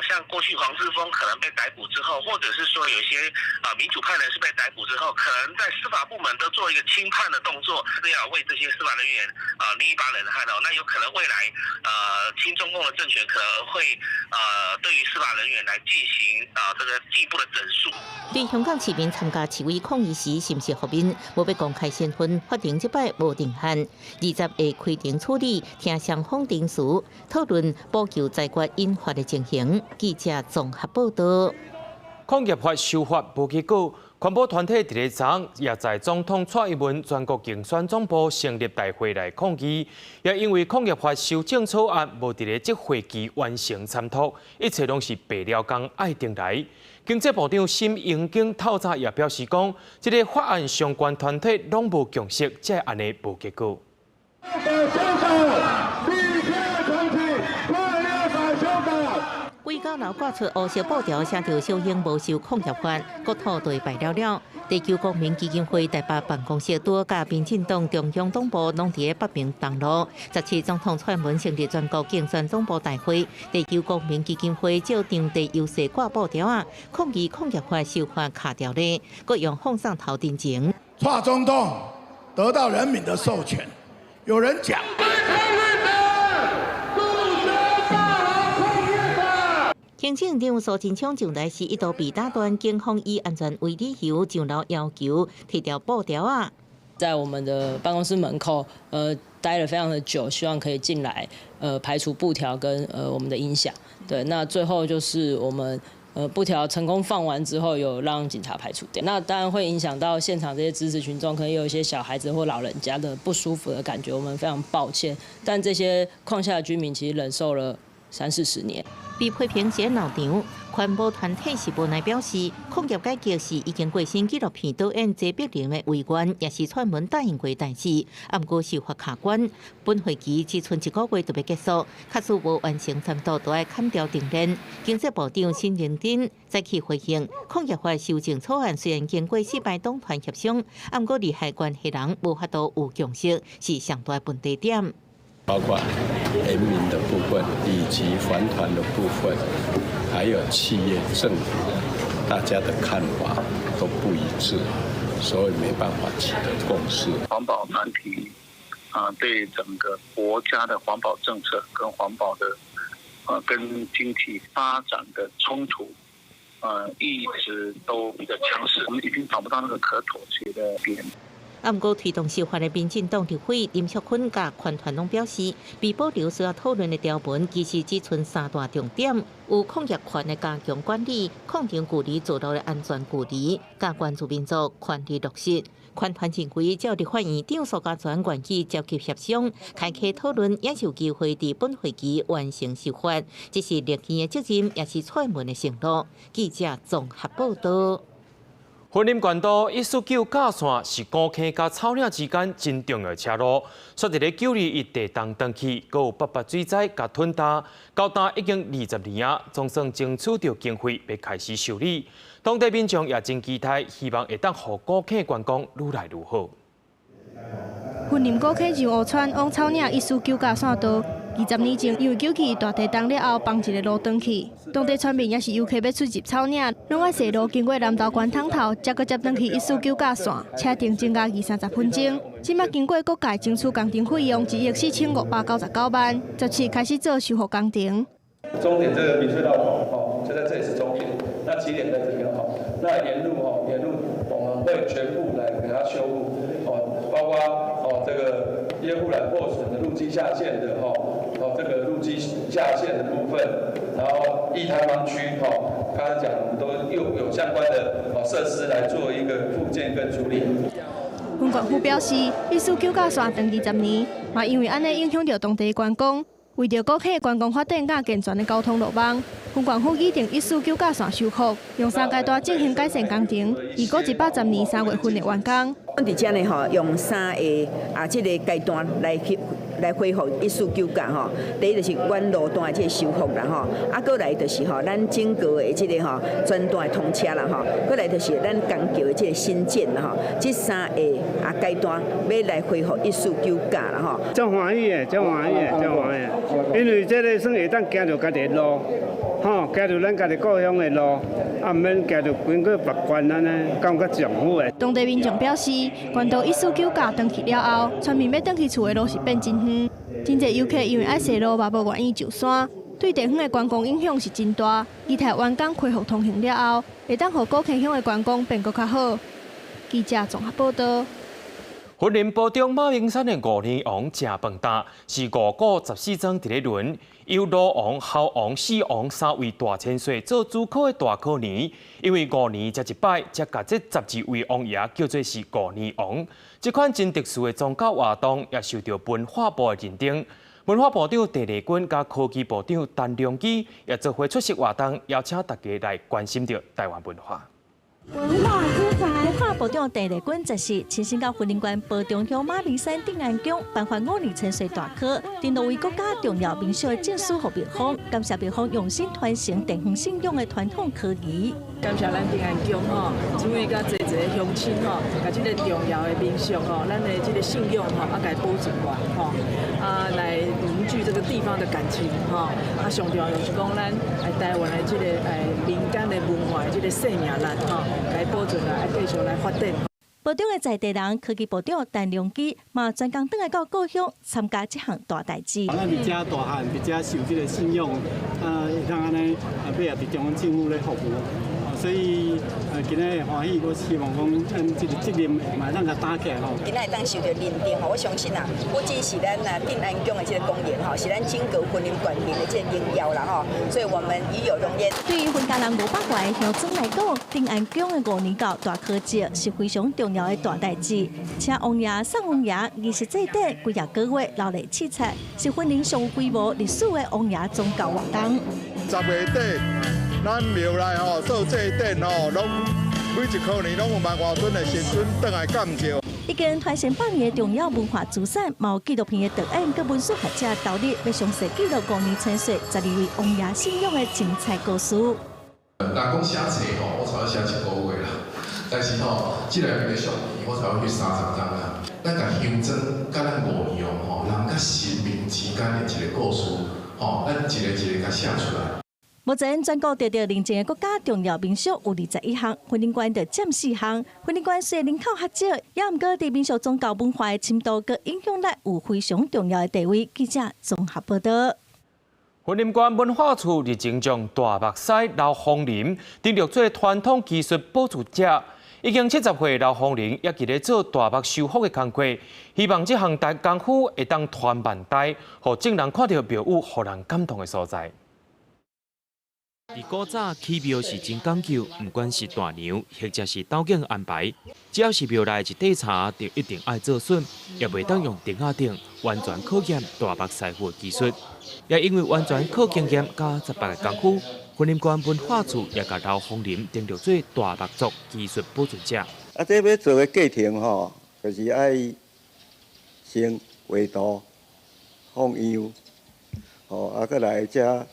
像過去黃之鋒可能被逮捕之後，或者是說有些民主派人士被逮捕之後，可能在司法部門都做一個輕判的動作，是要為這些司法人員捏一把冷汗哦。那有可能未來親中共的政權可能會對於司法人員來進行這個進一步的整肅。對香港市民參加示威抗議時，是毋是和平，無欲公開身份，法庭這擺無定案。20會開庭處理，聽雙方陳詞，討論補救裁決引發的情形。記者綜合報道。礦業法修法無結果，環保團體佇咧昨也在總統蔡英文全國競選總部成立大會來抗議，也因為礦業法修正草案無佇咧這會期完成參討，一切攏是白了工愛重來。經濟部長沈榮津透早也表示講，這个法案相關團體攏無共識，才會按呢無結果。規高樓掛出烏色布條，寫著小英無修礦業法，國土地敗了了。地球公民基金會台北辦公室拄佮民進黨中央黨部攏佇北平東路。17總統蔡英文成立全國競選總部大會，地球公民基金會照場地優勢掛布條仔，抗議礦業法修法卡掉咧，閣用放送頭陣前。蔡總統得到人民的授權，有人講。行政長蘇貞昌上台時一度被打斷，警方以安全為理由上樓要求提掉布條仔。在我們的辦公室門口，待了非常的久，希望可以進來，排除布條跟我們的音響。對，那最後就是我們布條成功放完之後，有讓警察排除掉。那當然會影響到現場這些支持群眾，可能有一些小孩子或老人家的不舒服的感覺，我們非常抱歉。但這些礦下的居民其實忍受了30、40年。被批評是鬧場，環保團體是無奈表示，礦業改革是已經過身紀錄片導演謝碧玲的遺願，也是蔡英文答應過代誌。毋過修法卡關，本會期只賰一個月就欲結束，假使無完成參討，就愛砍掉重練。經濟部長沈榮津再去回應，礦業法修正草案雖然經過四擺黨團協商，毋過利害關係人無法度有共識，是上大問題點。包括人民的部分，以及環團的部分，還有企業、政府，大家的看法都不一致，所以沒辦法取得共識。環保團體啊，對整個國家的環保政策跟環保的跟經濟發展的衝突，一直都比較強勢。我們已經找不到那個可妥協的點。啊，毋過推動修法的民進黨立委林淑芬佮環團攏表示，被保留需要討論的條文其實只賰三大重點：有礦業權的加強管理、礦場距離聚落的安全距離、佮原住民族權利落實。環團認為，照立法院長蘇嘉全願意積極協商、開啟討論，也是有機會佇本會期完成修法。這是立院的責任，也是蔡英文的承諾。記者綜合報道。雲林縣道149甲線是古坑佮草嶺之間真重要的車路，煞佇咧9/21地動斷去，閣有八八水災共吞塌，到今已經20年啊，總算爭取著經費，欲開始修理。當地民眾也真期待，希望會當予古坑觀光愈來愈好。雲林古坑上烏村往草嶺149甲線道，20年前因為9/21大地動了後，崩一个路斷去。當地村民抑是遊客欲出入草嶺，攏愛踅路經過南投縣桶頭，才閣接轉去149甲線，車程增加二三十分鐘。這馬經過各界爭取工程費用1億4599萬，17開始做修復工程。終點這個明隧道口哦，就在這裡是終點，那起點在這邊哈，那沿路哈，沿路我們會全部來給它修復哦，包括哦這個業護欄破損的路基下陷的哈，哦這個路基下陷的部分，然後易塌方區哈，剛才講我們都又有相關的哦設施來做一個復建跟處理。雲縣府表示，149甲線斷20年，嘛因為按呢影響著當地觀光。為著古坑觀光發展佮健全的交通路網，雲縣府擬定149甲線修復，用三階段進行改善工程，預估110年3月份會完工。阮佇遮呢吼，用三个啊，這个階段來去來恢復149甲吼。第一就是原路段的這个修復啦吼，啊，閣來就是吼，咱整個的這个吼全段的通車啦吼，閣來就是咱江橋的這个新建啦吼。這三个啊階段欲來恢復149甲啦吼。足歡喜的，足歡喜的，足歡喜的，因為這个算會當行著家己的路，吼，行著咱家己故鄉的路，啊，毋免行著經過別縣按呢，感覺上好的。當地民眾表示，縣道149甲斷去了後，村民欲轉去厝的路是變真遠，真濟遊客因為愛踅路嘛無願意上山，對地方的觀光影響是真大。期待完工恢復通行了後，會當予古坑鄉的觀光變閣較好。記者綜合報道。雲林埔中馬明山的五年王食飯擔，是五股十四莊佇咧輪，由盧王、侯王、四王三位大千歲做主考的大考年，因為五年才一擺，才共這12位王爺叫做是五年王。這款真特殊的宗教活動也受著文化部的認定。文化部長鄭麗君佮科技部長陳良基也做伙出席活動，邀請大家來關心著臺灣文化。文化資產。文化部長鄭麗君這是親身到雲林縣埔中鄉馬明山鎮安宮頒發五年千歲大科，認諾為國家重要民俗的證書予廟方，感謝廟方用心傳承地方信仰的傳統科儀。感謝咱鎮安宮吼，注意佮濟濟鄉親吼，共這个重要的民俗吼，咱的這个信仰吼，啊，共保存落來吼，啊，來凝聚這個地方的感情吼，啊，上重要就是講咱來臺灣的這个民間的文化的這个生命力吼，共保存來，繼續來發展。部長的在地人，科技部長陳良基嘛，專工轉來到故鄉參加這項大代誌。咱佇遮大漢，佇遮受這个信仰，啊，會當按呢，啊，欲也佇中央政府咧服務，所以今仔日歡喜，我希望講咱這个責任嘛會當共擔起來吼。今仔會當受著認定吼，我相信啊，不僅是咱啊鎮安宮的這个功能吼，是咱整個雲林縣民的這个榮耀啦吼，所以我們與有榮焉。對於雲嘉南500外鄉莊來講，鎮安宮的五年轎大科節是非常重要的大代誌，請王爺送王爺儀式祭典，幾若個月鬧熱刺彩，是雲林上有規模歷史的王爺宗教活動。10月底，咱廟內吼做祭典吼，攏每一箍年攏有萬外尊的神尊轉來感召。已經傳承百年的重要文化資產，嘛有紀錄片的導演佮文史學者投入，欲詳細記錄五年千歲12位王爺信仰的精彩故事。若講寫冊吼，我差不多寫一個月啦。但是吼，這內面的相片我差不多翕30工啦。咱共鄉莊佮咱五年王吼，人佮神明之間的一个故事，吼，咱一个一个共寫出來。目前全國得著認證的國家重要民俗有21項，雲林縣就佔四項。雲林縣雖然人口較少，也毋過佇民俗宗教文化的深度佮影響力有非常重要的地位。記者綜合報道。雲林縣文化處日前將大目屎劉鳳林登錄做傳統技術保存者，已經70歲劉鳳玲也佇咧做大木修復的工課，希望這項大功夫會當傳萬代，予眾人看著廟宇，予人感動的所在。佇古早起廟是真講究，毋管是大娘或者是鬥囝安排，只要是廟內一塊柴，就一定愛做筍，也袂當用釘仔釘，完全考驗大木師傅的技術。也因為完全靠經驗佮十八的功夫，雲林縣文化處也共劉鳳林登錄做大木作技術保存者。啊，這欲做的過程吼，就是愛先畫圖、放樣，吼，啊，閣來才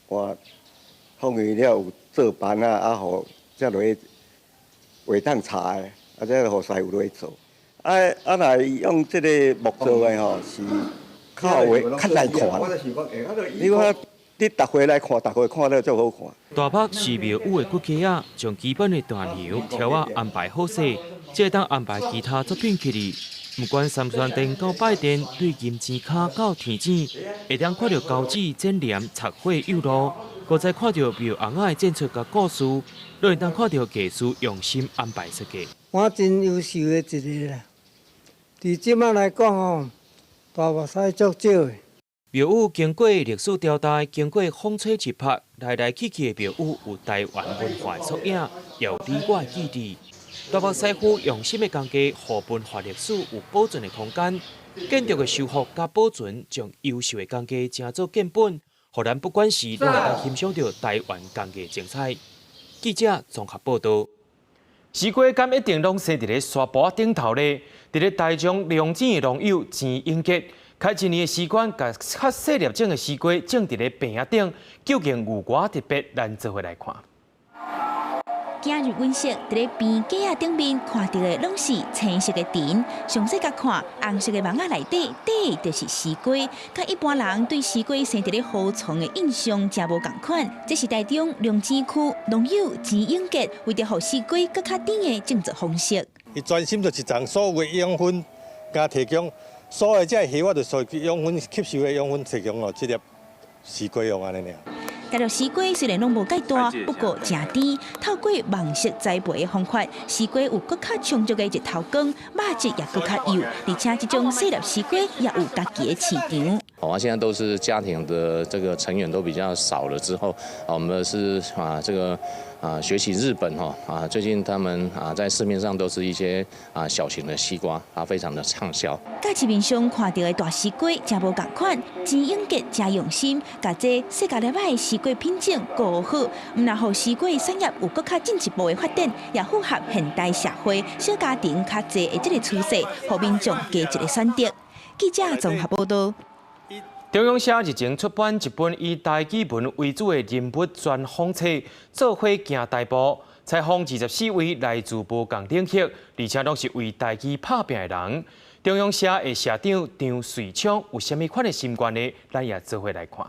畫。放樣了有做板仔，啊，予才落去畫當柴的，啊，才予師傅落去做。啊啊，若用這個木做的吼，是較畫較難看。你看，你逐回來看，逐回看了足好看。大木是廟宇的骨架仔，將基本的大娘條仔安排好勢，才會當安排其他作品起來。毋管三川殿到拜殿，對金錢跤到天井，會當看著膠紙剪黏插花幼路，閣再看著廟尪仔的展出佮故事，攏會當看著藝術用心安排設計。我真優秀的一個啦，佇這擺來講吼，大木師足少的。廟宇經過歷史朝代，經過風吹日曬，來來去去的廟宇有台灣文化的縮影，也有你我的記憶。大木師傅用心的工藝，予文化歷史有保存的空間。建築的修復佮保存，將優秀的工藝成做建本，予咱不管時攏會當欣賞著台灣工藝精彩。記者綜合報導。西瓜敢一定攏生佇咧沙坡仔頂頭咧？佇咧台中龍井的農友錢英傑，開一年的時間，共較細粒種的西瓜種佇咧棚仔頂，究竟有偌特別？咱做伙來看。今日溫室佇咧棚架仔頂面看著的攏是青色的藤，詳細共看，紅色的網仔內底底就是西瓜。佮一般人對西瓜生佇咧河床的印象誠無仝款。這是台中龍井區農友錢永傑為著予西瓜閣較甜的種植方式。伊專心就是將所有的養分共提供，所有這個葉仔就屬於養分吸收的養分提供予這粒西瓜用按呢爾。大陸西瓜雖然攏無蓋大，不過誠甜。透過網式栽培的方法，西瓜有閣較充足的日頭光，肉質也閣較幼，而且這種細粒西瓜也有家己的市場。好啊，現在都是家庭的這個成員都比較少了之後，我們是啊這個啊學習日本哈啊，最近他們啊在市面上都是一些啊小型的西瓜啊，非常的暢銷。佮市面上看著的大西瓜誠無仝款，錢永傑誠用心，共這細細粒仔的西瓜品種顧好，毋但予西瓜產業有閣較進一步的發展，也符合現代社會小家庭較濟的這個趨勢，予民眾加一個選擇。記者綜合報導。中央社日前出版一本以台語文為主的人物專訪冊，做伙行台步，採訪24位來自無仝領域，而且攏是為台語拍拚的人。中央社的社長張瑞昌有啥物款的心願呢？咱也做伙來看。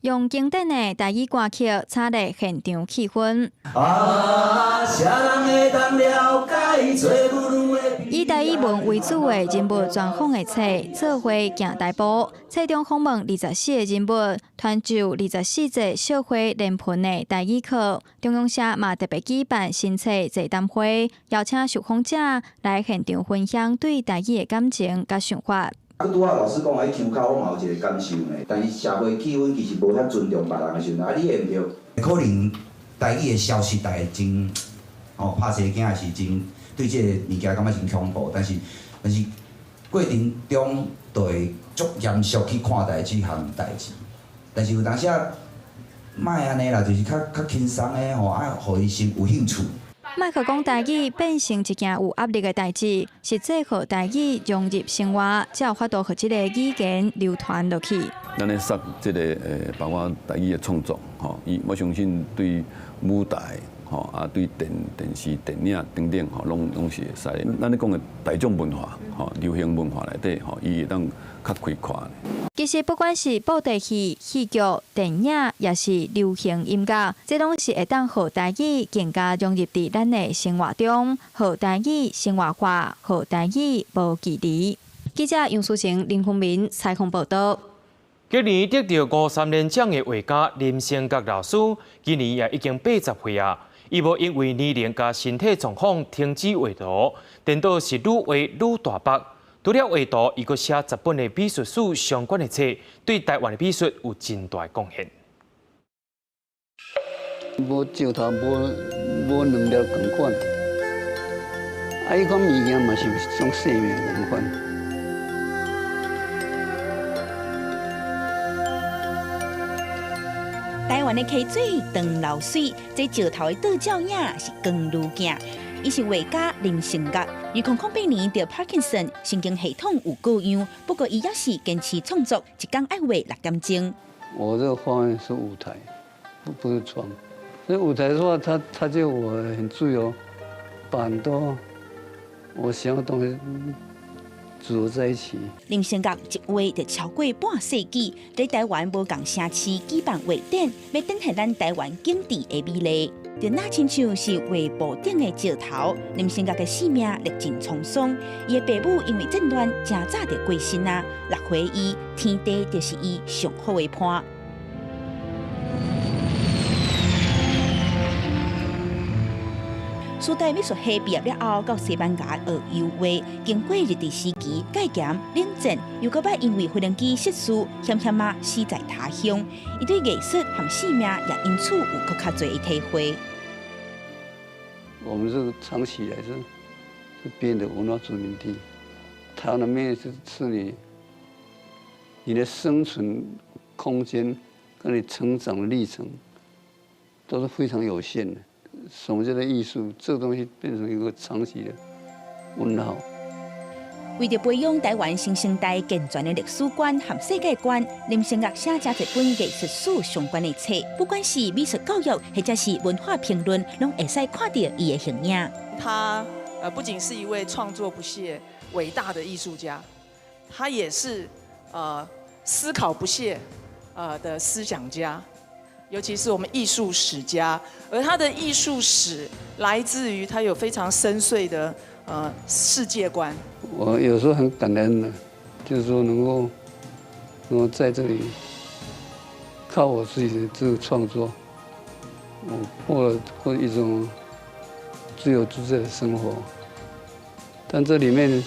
用經典的台語歌曲，炒熱現場氣氛。啊，啥人會當了解做母的以台語文為主的人物專訪的冊，做伙行台步。冊中訪問24個人物，傳授24節社會連盆的台語課。中央社嘛特別舉辦新冊座談會，邀請受訪者來現場分享對台語的感情佮想法。啊，拄仔老師講的彼腔口，我嘛有一個感受呢。但是社會氣氛其實無遐尊重別人的時陣，啊，你會毋對？可能台語的消息，大家真哦拍生囝是真對這個物件感覺真恐怖，但是過程中就會足嚴肅去看待這項代誌。但是有當時啊，莫按呢啦，就是較較輕鬆的吼，啊，予伊先有興趣。莫閣講台語變成一件有壓力的代誌，實際予台語融入生活，才有法度予這个語言流傳落去。咱咧說這个包括台語的創作，吼，伊我相信對舞台，吼啊，對電電視、電影等等，吼，攏攏是會使。咱咧講的大眾文化，吼，流行文化內底，吼，伊會當較開闊。其實不管是布袋戲、戲劇、電影，抑是流行音樂，這攏是會當予台語更加融入佇咱的生活中，予台語生活化，予台語無距離。記者楊淑晴、林宏明採訪報導。今年得著五三連獎的畫家林聲覺老師，今年也已經80歲啊。伊無因為年齡佮身體狀況停止畫圖，顛倒是愈畫愈大筆。除了畫圖，伊閣寫10本的美術史相關的冊，對台灣的美術有真大貢獻。無石頭，無兩粒仝款，啊，彼款物件嘛是一種生命仝款。台灣的溪水長流水，這石頭的倒照影是光愈鏡。伊是畫家林成岳，2008年得帕金森神經系統有過恙，不過伊猶是堅持創作，一工愛畫6點鐘。我這個畫面是舞台，不是窗。所以舞台的話，他就我很自由，把很多我想要的東西組合在一起。林成岳一畫就超過半世紀，佇台灣無仝城市舉辦畫展，欲展現咱台灣景致的美麗。就若親像是畫布頂的石頭，林成岳的生命歷盡滄桑。伊的爸母因為戰亂，誠早就過身啊。6歲伊，天地就是伊上好的伴。師大美術系畢業了後，到西班牙學油畫，經過日治時期戒嚴、冷戰，又閣擺因為飛行機失事，險險仔死在他鄉。伊對藝術和生命也因此有閣較濟的體會。我們這個長期以來是別人的文化殖民地，台灣的面是你的生存空間跟你成長的歷程都是非常有限的。什麼叫做藝術？這個東西變成一個長期的問號。為著培養台灣新生代健全的歷史觀和世界觀，林成岳寫誠濟本藝術史相關的冊，不管是美術教育或者是文化評論，攏會使看著伊的形影。他不僅是一位創作不懈、偉大的藝術家，他也是思考不懈的思想家。尤其是我們藝術史家，而他的藝術史來自於他有非常深邃的世界觀。我有時候很感恩的，就是說能夠在這裡靠我自己的這個創作，我過一種自由自在的生活。但這裡面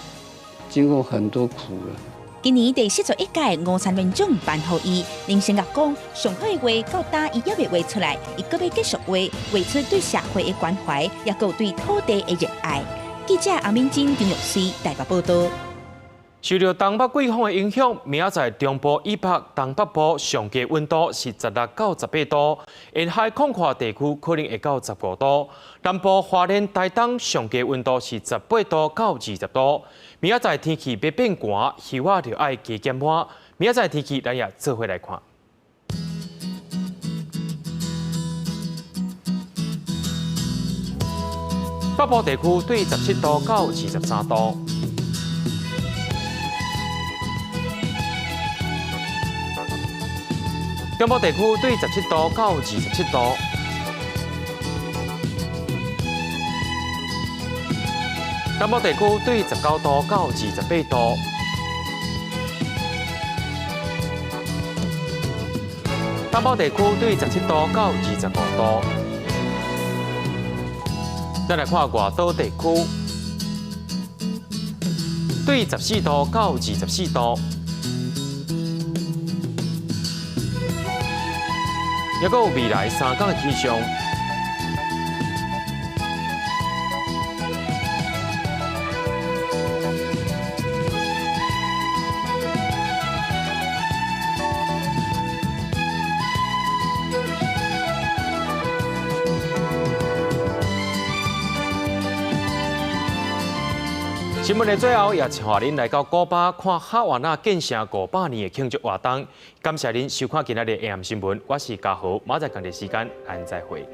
經過很多苦了。今年第41屆吳三連獎頒予伊，林成岳講，上好的畫到今伊猶未畫出來，伊閣欲繼續畫，畫出對社會的關懷，也閣有對土地的熱愛。記者阿敏珍、張玉穗台北報導。受著東北季風的影響，明仔載中部以北、東北部上低溫度是16到18度，沿海廣闊地區可能會到15度。南部花蓮、台東上低溫度是18到20度。明仔載天氣欲變寒，袖仔就愛加減抹。明仔載天氣，咱也做伙來看。北部地區對17度到23度。中部地區對17度到27度，南部地區對19度到28度，東部地區對17度到25度。再來看外島地區，對14度到24度。猶閣有未來3天的氣象。新聞的最後，也請恁來到古巴看哈瓦那建成500年的慶祝活動。感謝恁收看今仔日的 AM 新聞，我是嘉豪，明仔載仝個時間，咱再會。